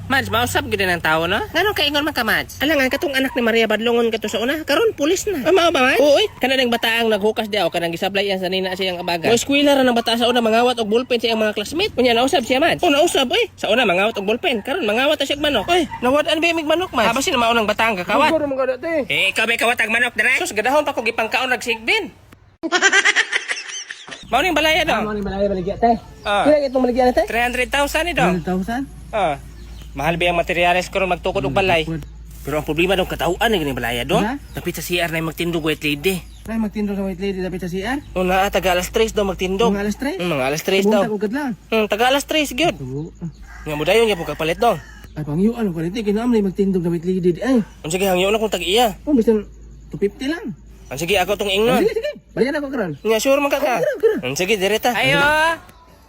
Mads, mausap gyud ng tao, no? Nganong kaingon man ka, Mads? Alangan katong anak ni Maria Badlongon kato sa una, karon pulis na. Ay, mao ba, Mads? Oo, oy. Kana ng bataang naghukas diha o kanang gisablay yan sa nina siyang abagan. Mo eskwela ra ng bata sa una mangawat og ballpen sa iyang mga classmate. Unya nausab siya, Mads. Oh, nausab oy. Sa una mangawat og ballpen, karon mangawat na siya og manok. Oy, nawad-an ba mig manok, Mads? Habas sino mao ng bataang kakawat? Siguro mga dati. Eh, ikaw ba kawat ang manok dire? Sus, gadahon pa ko gipangkaon nagsigbin. Mao ning balaya dong. Ano ni balay baligya te? Ah. Pila itong baligya te? 300,000 ni dong. 100,000? Ah. Mahal ba ang materyales karon magtukod og balay? Pero ang problema dong katawhan na ganing balaya dong. Ha? Dapit sa CR na yung magtindog white lady. Nay magtindog sa white lady dapit sa CR. Una, taga alas 3 daw magtindog. Mga alas 3? Mga alas 3 daw. Buntag og kadlaw. Taga alas 3 gyud. Oo. Nga mo dayon gyud kapalit dong. Ay pangyuan og kalit kay naam magtindog na white lady di ay. Unsa sige hangyo na kung tag-iya. Oh, bisan 250 lang. Ang sige ako tong Ah, ingnon. sige, sige. Balyan ako karon. Nga sure man ka ka. Kira, kira. Ang sige direta. Ayo.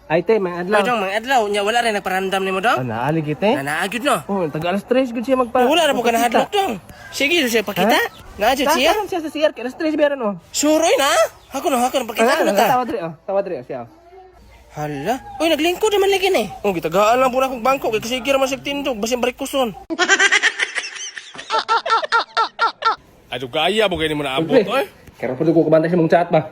Ay te, may Adlaw. Dong, mga adlaw nya wala rin nagparamdam nimo dong. Ah, naali gid te. Na gyud no. Oh, taga alas 3 gud siya magpa. Wala ra po ka nahadlok dong. Sige siya pakita. Na jud siya. Siya siya sa CR kay alas 3 biyaran oh. Sure oy na. Ako na ako na pakita ko na ta. Tawa diri oh. Tawa diri oh siya. oh. Hala. Uy, naglingkod naman lagi ni. Oh, gitagaan lang po na akong bangko kay kasi ra man sig tindog basin barikuson. Ayo gaya mo kay mo naabot oy. Karon pud ko kabantay sa mong chat ba.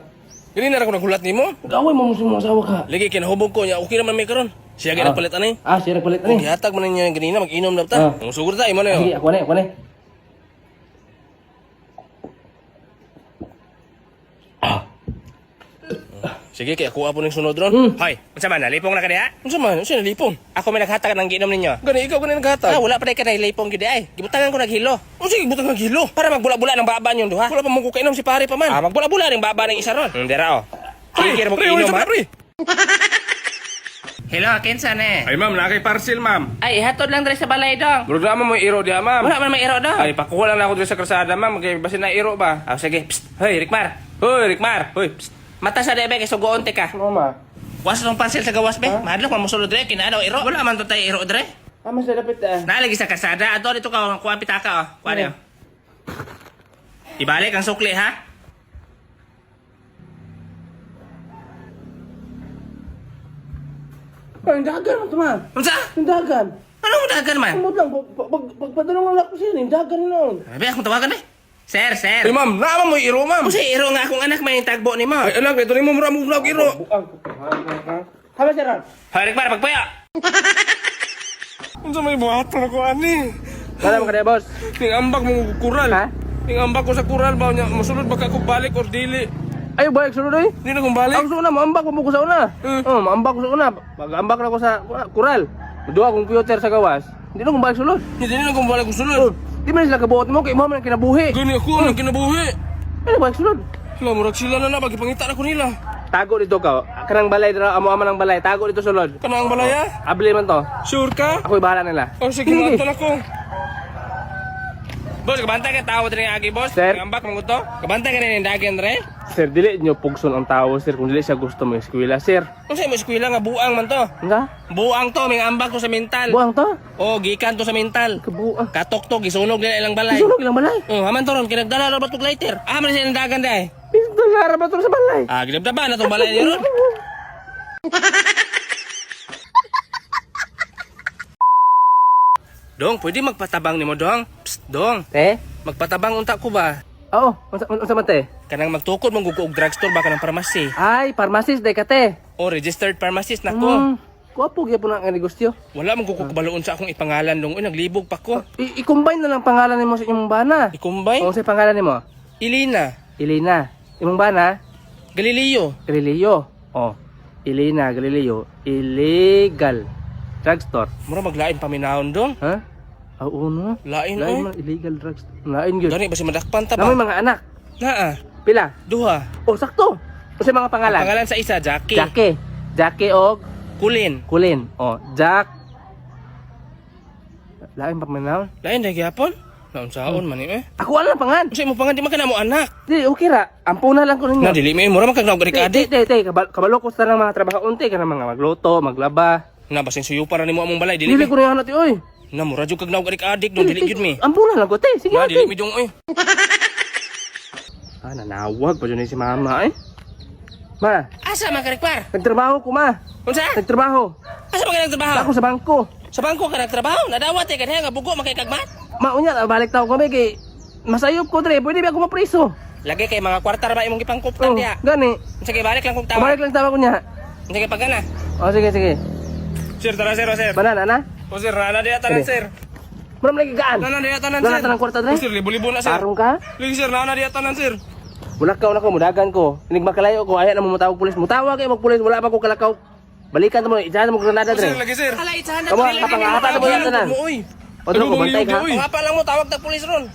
Gani na ra ko nagulat nimo. Gaway mo mo asawa ka. Lagi kinahubog ko nya okay naman may karon. Siya gyud nagpalit ani. Ah, siya nagpalit Oh, ani. gihatag man ninyo yung ganina mag-inom na ta. Ah. Ang sugod ta imo na Sige, yo. ako na, ako na. Sige kay ako po ning sunod ron. Hoy, unsa man nalipong na ka diha? Unsa man? Unsa nalipong? Ako may naghatag ng giinom ninyo. Gani ikaw gani naghatag. Ah, wala pa ka nalipong gyud ay. Gibutangan ko naghilo. Unsa gibutang ng hilo? Para magbula-bula ng baba niyong duha. Wala pa mo ko kainom si pare pa man. Ah, magbula-bula ng baba ng isa ron. Dira oh. Pre, Sige, mo pre, inom unsa ha. man, pre? Hello, kinsa ne? Ay ma'am, naa kay parcel ma'am. Ay, ihatod lang diri sa balay dong. Murag naman mo iro diha ma'am. Wala man may iro dong. Ay pakuha lang na ako diri sa kalsada ma'am, kay basin na iro ba. Ah, sige. Psst. Hoy, Rikmar. Hoy, Rikmar. Hoy, psst. Mata sa debe kay sugoon te ka. Ano ma? Was tong parcel sa gawas be. Mahadlok man mosulod dre kinaadaw iro. Wala man to tay iro dre. Ah, mas dapat ah. Nalagi sa kasada ato dito ka kuha pitaka oh. Kuha niyo. Ibalik ang sukli ha. Ay, dagan man to ma. Unsa? Yung dagan. Ano mo dagan man? Amot lang, pagpadulong lang ako siya, yung dagan noon. Abi akong tawagan eh. Sir, sir. Ay ma'am, naa man mo iro ma'am. Unsa iro nga akong anak may tagbo nimo? Ay anak, ito nimo mura mo og iro. Buang. Hama siya ron. Hoy, Rikmar, pagpuyo. Unsa may buhaton ako ani? Wala mo ka boss. Ning ambak mo og kural. Ha? Ning ambak ko sa kural ba nya mosulod ba ka ko balik or dili? Ay, balik sulod oy. Di na kong balik. Ang sa una, maambak mo ko sa una. Hmm. Oh, maambak ko sa una. Mag-ambak na ko sa kural. Duha kong computer sa gawas. Hindi na kong balik sulod. Hindi na kong balik ko sulod. Di man sila kabuot mo kay mo man ang kinabuhi. Gani ako ang kinabuhi. Ano balik sulod? Hala, murag sila na na pagipangita na ko nila. Tago dito ka. Kanang balay dira amo ama ng balay. Tago dito sulod. Kanang balaya? Abli man to. Sure ka? Ako'y bahala nila. Oh, sige, Sige. maadto na ko. Boss, kabantay ka tao diri nga agi, boss. Sir. Ning ambak mo to. Kabantay ka rin dagan dre. Sir, dili nyo pugson ang tao, sir, kung dili siya gusto mo eskwela, sir. Unsa mo eskwela nga buang man to? Nga? Buang to, may ambak ko sa mental. Buang to? Oh, gikan to sa mental. Kabuang. Katok to, gisunog nila ilang balay. Isunog ilang balay. Oh, haman to ron, kinagdala ra ba tog lighter? Ah, man siya dagan dai. Pistol na ba to sa balay? Ah, gidabdaba na tong balay niyo ron. Dong, pwede magpatabang nimo, Dong? Psst, Dong. Te? Magpatabang unta ko ba? Oo, unsa man te? Kanang magtukod mong gugo og drugstore ba kanang pharmacy? Ay, pharmacist day ka te. O registered pharmacist na ko. Kuwapo gyapon ang negosyo. Wala mong gugo kabaloon sa akong ipangalan dong. Uy, naglibog pa ko. I-combine na lang pangalan nimo sa imong bana. Ikumbay? Kung sa pangalan nimo? Ilina. Elena. Imong bana? Galileo. Galileo. Oh. Elena Galileo. Illegal drugstore. Mura maglain paminahon dong. Ha? Ah, oo no. Lain, Lain oy. man illegal drugs. Lain gyud. Gani ba si madakpan ta Namoy ba? mga anak. Naa, Pila? duha. Oh, sakto. Unsay mga pangalan? Pangalan sa isa, Jackie. Jackie. Jackie og Kulin. Kulin. Oh, Jack. Lain pa man. Lain na gyapon. Naunsaon man ni eh. Ako alam pangan. Unsa imo pangan di man ka na mo anak. Di okay ra. Ampuna lang ko ninyo. Na dili mi mura man kag naog Te, adi. te, te, kabalo ko sa ng mga trabaho unti ka ng mga magluto, maglaba. Na basin suyo para nimo among balay dili. Dili Mi. ko na yan oy. Na mura jud kag naog adik dong dili gyud mi. Ampuna lang ko te. Sige Na te. dili mi dong oy. Ah, nanawag pa dyan si mama eh. Ma, Asa man ka Rikmar? nagtrabaho ko ma. Unsa? Nagtrabaho. Asa man ka nagtrabaho? Ako sa bangko. Sa bangko ka nagtrabaho, nadawat eh kanha nga bugo man kay kagmat. Maunya, balik tao kami kay masayop ko dre, pwede ba ako mapriso? Lagi kay mga kwarta ra ba imong gipangkuptan Oh, diha. gani. Sige, balik lang kong tawag. Balik lang tawag ko niya. Sige, pagana. Oh, sige, sige. Sir, tara sir, oh, sir. Banana na. O sir, nana diya tanan sir. Mura lagi gaan. Nana diya tanan Nana sir. tanang kwarta dre. O, sir, libo-libo na sir. Tarong ka? Lagi sir, nana diya tanan sir. Mulakaw na ko, mudagan ko. Inig makalayo ko, ayaw na mo mutawag pulis. Mutawag kayo magpulis, wala pa ko kalakaw. Balikan mo, itsahan mo granada O, sir, dre. lagi sir. Hala, itsahan na. Kamo, kapangapa na mo yan tanan. Mo, oy. O, dre, ko bantay ka. Oy. Pangapa lang mo, tawag tag pulis ron.